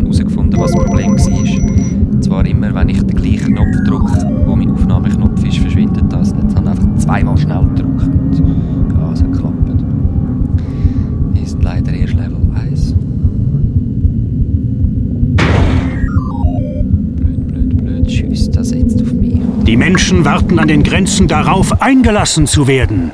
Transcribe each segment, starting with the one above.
herausgefunden, was das Problem war. Und zwar immer, wenn ich den gleichen Knopf drücke, wo mein Aufnahmeknopf ist, verschwindet das. Jetzt habe ich einfach zweimal schnell gedrückt. Und ja, es hat geklappt. Hier ist leider erst Level 1. Blöd, tschüss, das setzt auf mich. Die Menschen warten an den Grenzen darauf, eingelassen zu werden.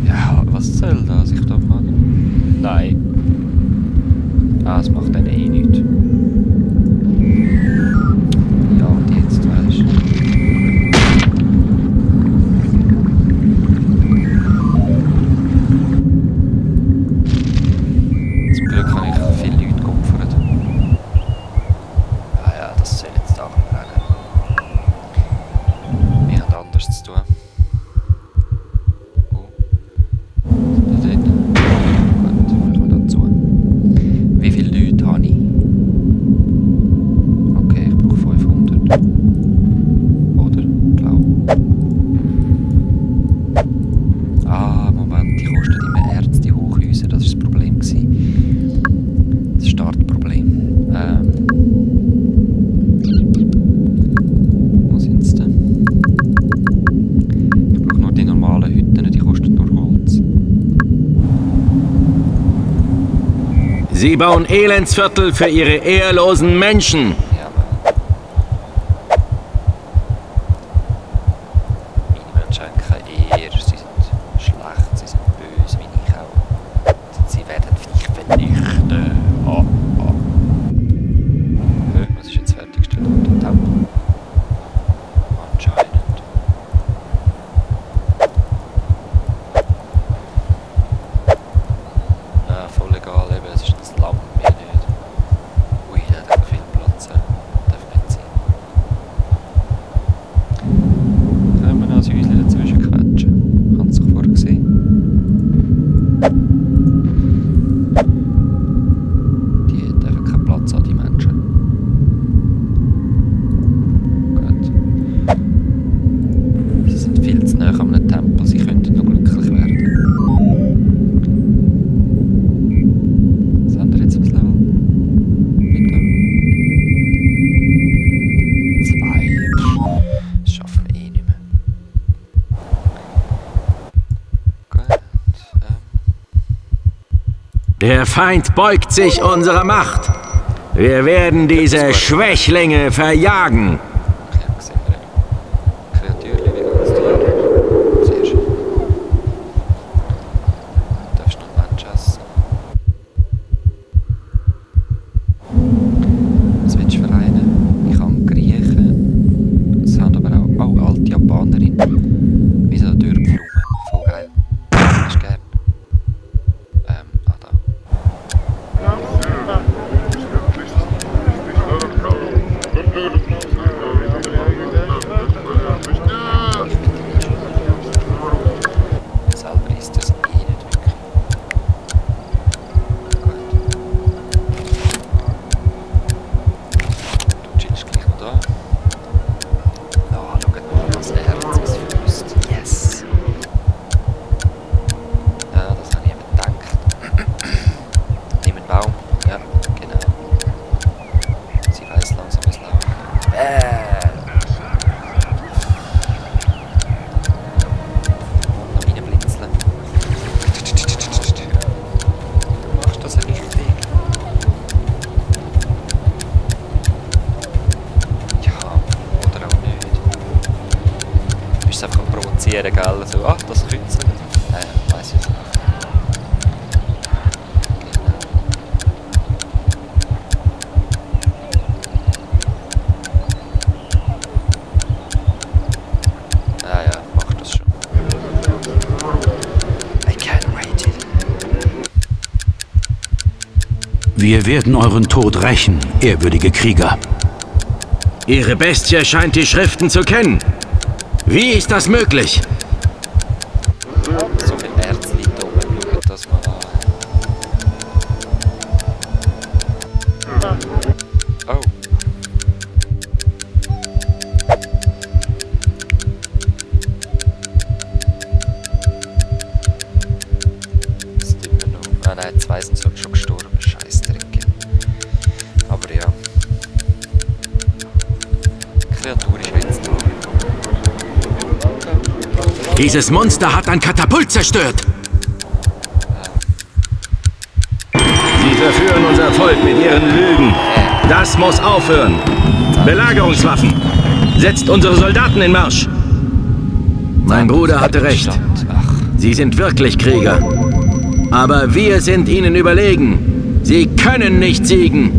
Ja, was soll das? Ich darf mal... Nein. Ah, es macht dann eh nichts. Ja, und jetzt, weißt du. Zum Glück habe ich viele Leute geopfert. Ah ja, das soll jetzt auch rennen. Wir haben anders zu tun. Oh. Da drin. Gut, machen wir dazu. Wie viele Leute habe ich? Okay, ich brauche 500. Oder? Glaube. Ah, Moment, die kosten immer Erz, die Hochhäuser, das war das Problem gewesen. Das Startproblem. Wo sind sie denn? Ich brauche nur die normalen Hütten, die kosten nur Holz. Sie bauen Elendsviertel für ihre ehrlosen Menschen. Ja, aber... Meine Menschen haben keine Ehre, sie sind schlecht, sie sind böse, wie ich auch. Sie werden dich vernichten. Oh, oh. Was ist jetzt fertiggestellt? Der Tempel? Anscheinend. Ja, voll egal, eben, es ist das Lamm, mir nicht. Ui, der hat auch viel Platz, darf nicht sein. Können wir noch ein Häuschen dazwischen quetschen? Haben Sie sich vorher gesehen? Die haben einfach keinen Platz an, die Menschen. Gut. Sie sind viel zu nah an einem Tempel, sie könnten noch glücklich werden. Was haben wir jetzt für ein Level? Bitte. 2. Das schaffen wir eh nicht mehr. Gut. Der Feind beugt sich unserer Macht. Wir werden diese Schwächlinge verjagen. Okay, sehen wir. Kreatürchen, wie ganz die. Sehr schön. Darfst du noch einen Mensch essen? Was willst du für einen? Ich kann Griechen. Es haben aber auch... Oh, alte Japanerin. Wie so eine Dürrblume. Voll geil. Hast du gern? Da. Selber ist das eh nicht wirklich. Gut. Du chillst gleich noch da. Ja, schau mal, das Herz ist Fürst. Yes! Ja, das habe ich eben gedacht. Nimm einen Baum. Ja, genau. Sie weiss langsam, was läuft. Noch meine Blinzeln. Du machst das ja richtig. Ja, oder auch nicht. Du bist einfach am Provozieren, gell? So, ach, das Künstler. Weiss ich nicht. Ah ja, mach das schon. I can't wait it. Wir werden euren Tod rächen, ehrwürdige Krieger. Ihre Bestie scheint die Schriften zu kennen. Wie ist das möglich? So viel Erz liegt oben, schaut das mal an. Oh. Kreatur ist jetzt da. Dieses Monster hat ein Katapult zerstört. Sie verführen unser Volk mit ihren Lügen. Das muss aufhören. Belagerungswaffen. Setzt unsere Soldaten in Marsch. Mein Bruder hatte recht. Sie sind wirklich Krieger. Aber wir sind ihnen überlegen. Sie können nicht siegen.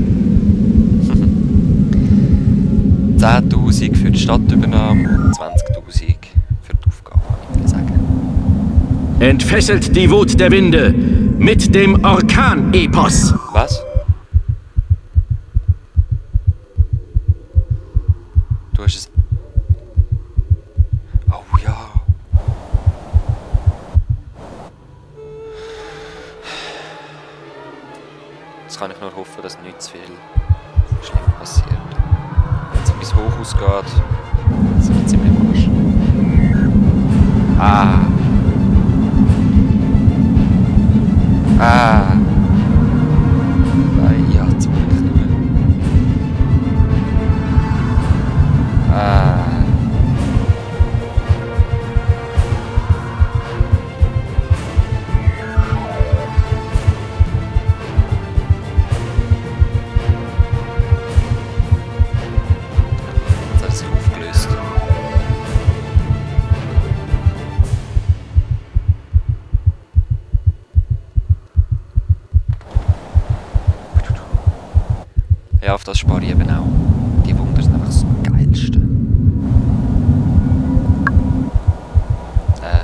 10.000 für die Stadtübernahme und 20.000 für die Aufgabe, würde ich sagen. Entfesselt die Wut der Winde mit dem Orkan-Epos. Was? Du hast es... Oh ja. Jetzt kann ich nur hoffen, dass nicht zu viel schlimm passiert. Wenn es bis hoch ausgeht, sind wir ziemlich marsch. Ah. Ah. Nein, ja, zum Glück nur. Ah. Jetzt hat es sich aufgelöst. Ja, auf das spare ich eben auch. Die Wunder sind einfach das Geilste. Nein.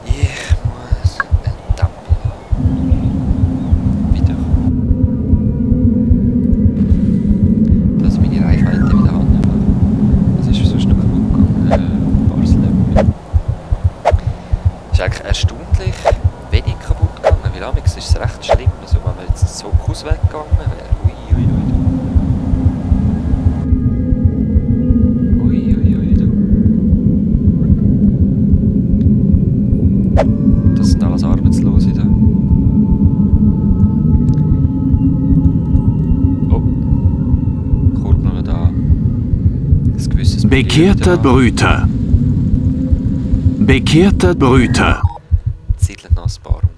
Ich muss einen Tempel haben. Wieder. Dass ich meine Reichweite wieder habe. Was ist sonst noch kaputt gegangen? Barcelona. Ist eigentlich erstaunlich wenig kaputt gegangen. Weil amigs ist es recht schlimm. Also wenn man jetzt so Kuss weggegangen wäre. Das sind alles Arbeitslose da. Oh. Kommt noch da. Ein gewisses Bekehrter Brüter. Bekehrter Brüter. Siedelt noch ein paar um.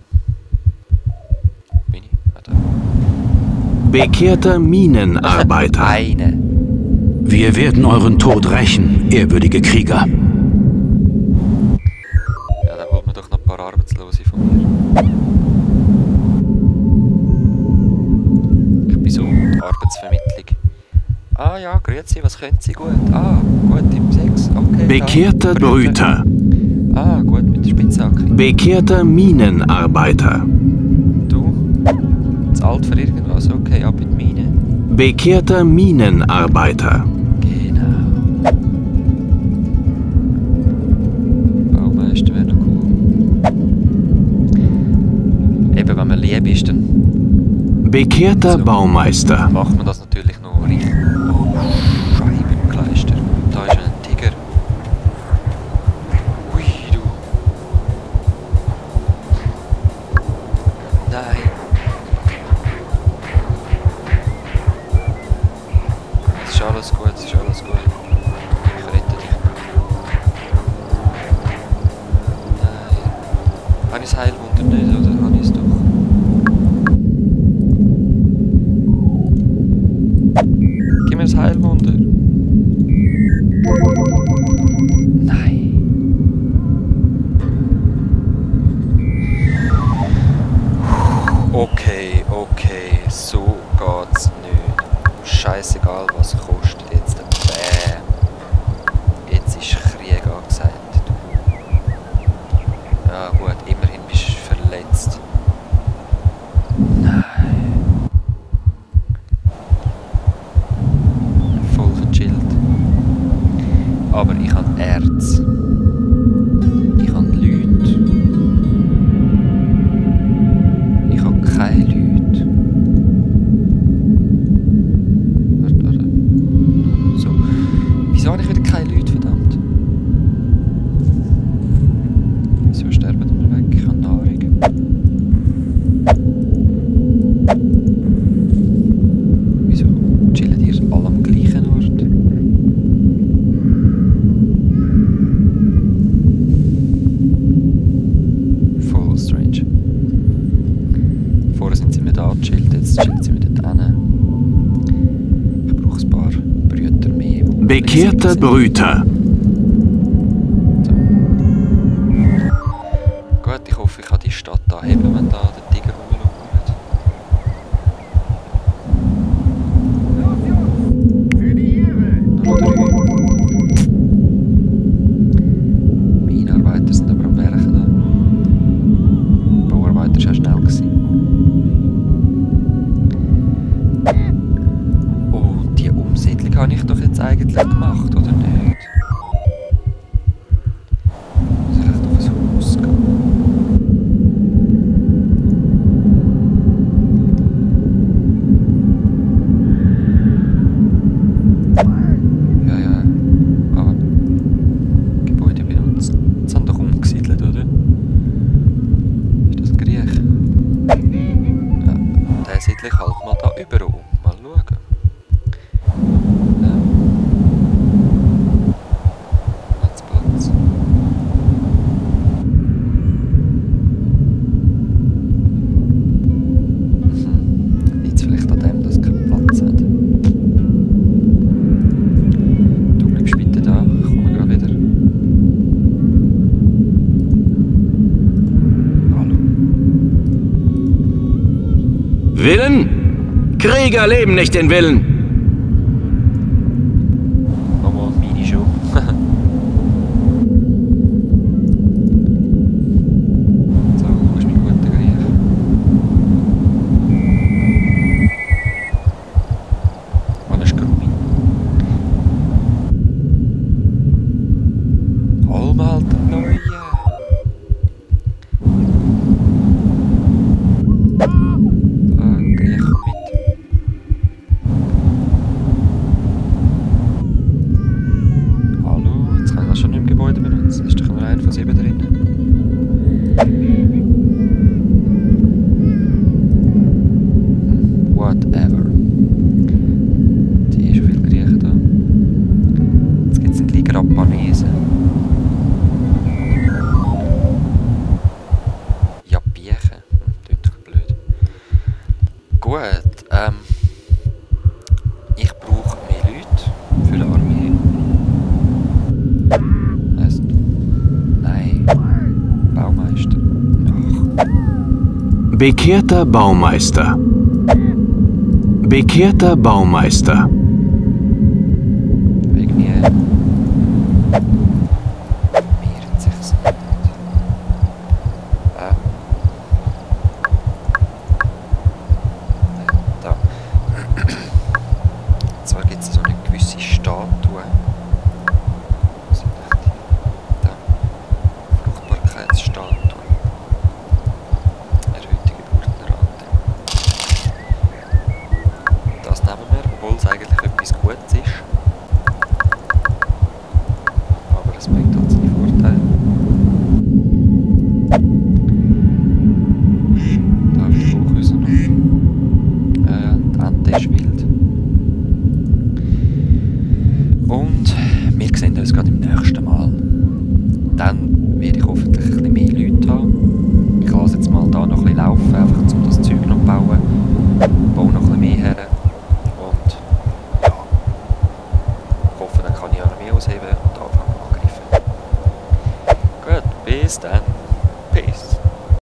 Bin ich? Warte. Bekehrter Minenarbeiter. Eine. Wir werden euren Tod rächen, ehrwürdige Krieger. Ja, dann holt man doch noch ein paar Arbeitslose von mir. Ich bin so die Arbeitsvermittlung. Ah ja, grüezi, was können Sie gut? Ah, gut im Sex, okay. Bekehrter ja, Brüter. Ah, gut mit der Spitzhacke. Bekehrter Minenarbeiter. Du? Zu alt für irgendwas? Okay, ab in die Mine. Bekehrter Minenarbeiter. Genau. Baumeister wäre noch cool. Eben, wenn man lieb ist, dann Bekehrter So. Baumeister. macht man das natürlich noch richtig. Oh, Scheibenkleister. Da ist ein Tiger. Ui, du. Nein. Es ist alles gut, es ist alles gut. Ich rette dich. Nein. Habe ich das Heilwunder nicht, oder habe ich es doch? Gib mir das Heilwunder. Nein. Okay, okay, so geht's nicht. Scheißegal, was es kostet. Jetzt bäm. Jetzt ist Krieg angesagt. Ja gut, immerhin bist du verletzt. Nein. Voll verchillt. Aber ich habe Erz. Ich habe Leute. Ich habe keine Leute. Warte. So. Wieso habe ich wieder keine Leute, verdammt? Wieso sterben wir weg? Ich habe Nahrung. Wieso chillen ihr alle am gleichen da gechillt, jetzt chillt sie wieder dort hin. Ich brauche ein paar Brüter mehr. Bekehrter Brüter. So. Gut, ich hoffe, ich kann die Stadt da heben, wenn da der Tiger rumlungert. Noch 3. Minenarbeiter sind aber am Werken da. Bauarbeiter war ja schnell gewesen. Oh, die Umsiedlung habe ich doch jetzt eigentlich gemacht, oder nicht? Muss ich echt auf ein Haus gehen? Ja, ja. Aber Gebäude benutzen. Jetzt haben doch umgesiedelt, oder? Ist das ein Griech? Ja, der siedle ich halt mal da überall um. Mal schauen. Ja. Platz. Liegt vielleicht an dem, dass es keinen Platz hat. Du bleibst bitte da, ich komme gerade wieder. Hallo. Willen? Krieger leben nicht den Willen. Nochmal meine Show. So, wo ist mein guter Griech? Alles Grumi. Hol mal den Neuen. Griech, komm mit. Hallo, jetzt kann ich das schon im Gebäude benutzen. Ist doch nur einer von 7 drinnen. Whatever. Die ist schon viel Griechen da. Jetzt gibt es einen Liga Japanesen. Ja, Biechen. Klingt doch blöd. Gut, ich brauche mehr Leute für die Armee. Nein. Baumeister. Ach. Bekehrter Baumeister. Bekehrter Baumeister. Irgendwie mehrt sich's nicht. Da. Und zwar gibt es so eine gewisse Statue. Wo sind denn die? Da. Fruchtbarkeitsstatue. Erhöhte Geburtenrate. Das nehmen wir, obwohl es eigentlich etwas Gutes ist. Aber es bringt halt seine Vorteile. Da habe ich die Hochhäuser noch. Ja, die Ente ist wild. Und wir sehen uns gerade im nächsten Mal. Dann werde ich hoffentlich ein bisschen mehr Leute haben. Ich lasse jetzt mal da noch ein bisschen laufen, einfach um das Zeug noch zu bauen. Baue noch ein bisschen mehr her. Und ja, ich hoffe, dann kann ich Armee ausheben und anfangen angreifen. Gut, bis dann. Peace.